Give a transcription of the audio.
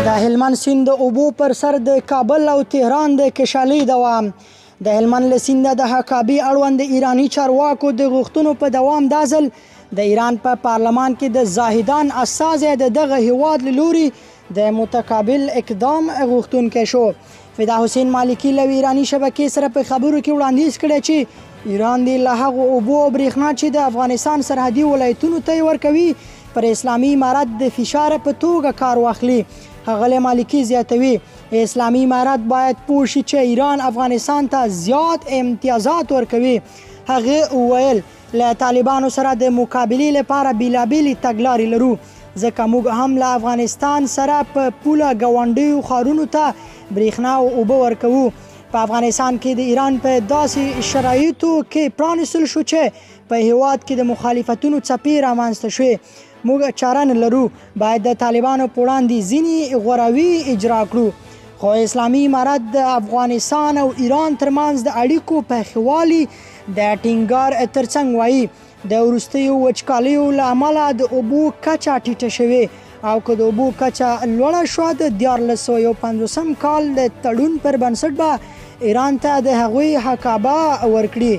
د هلمند سیند د اوبو پر سر د کابل او تهران د کشالې دوام. د هلمند له سینده د حقابې اړوند د ایراني چارواکو د غوښتنو په دوام دا ځل د ایران په پارلمان کې د زاهدان استازی د دغه هیواد له لوري د متقابل اقدام غوښتونکی شو. فدا حسین مالکي له ایراني شبکې سره په خبرو کې وړاندیز کړی چې ایران دې له هغو اوبو او برېښنا چې د افغانستان سرحدي ولایتونو ته یې ورکوي، پر اسلامي امارت د فشار په توګه کار واخلي. ښاغلی مالکي زیاتوي، اسلامي امارت باید پوه شي چې ایران افغانستان ته زیات امتیازات ورکوي. هغه وویل، له طالبانو سره د مقابلې لپاره بېلابېلې تګلارې لرو، ځکه موږ هم له افغانستان سره په پوله ګاونډیو ښارونو ته برېښنا او اوبه ورکوو. په افغانستان کې د ایران په داسې شرایطو کې پرانیستل شو چې په هیواد کې د مخالفتونو څپې رامنځته شوې. موږ چاره نه لرو، باید د طالبانو په وړاندې ځینې غوراوي اجرا کړو. خو اسلامي امارت د افغانستان او ایران ترمنځ د اړیکو په ښه والي د ټینګار ترڅنګ وایي، د وروستیو وچکالیو له امله د اوبو کچه ټیټه شوې او که د اوبو کچه لوړه شوه، د 1351 کال د تړون پر بنسټ به ایران ته د هغوی حقابه ورکړي.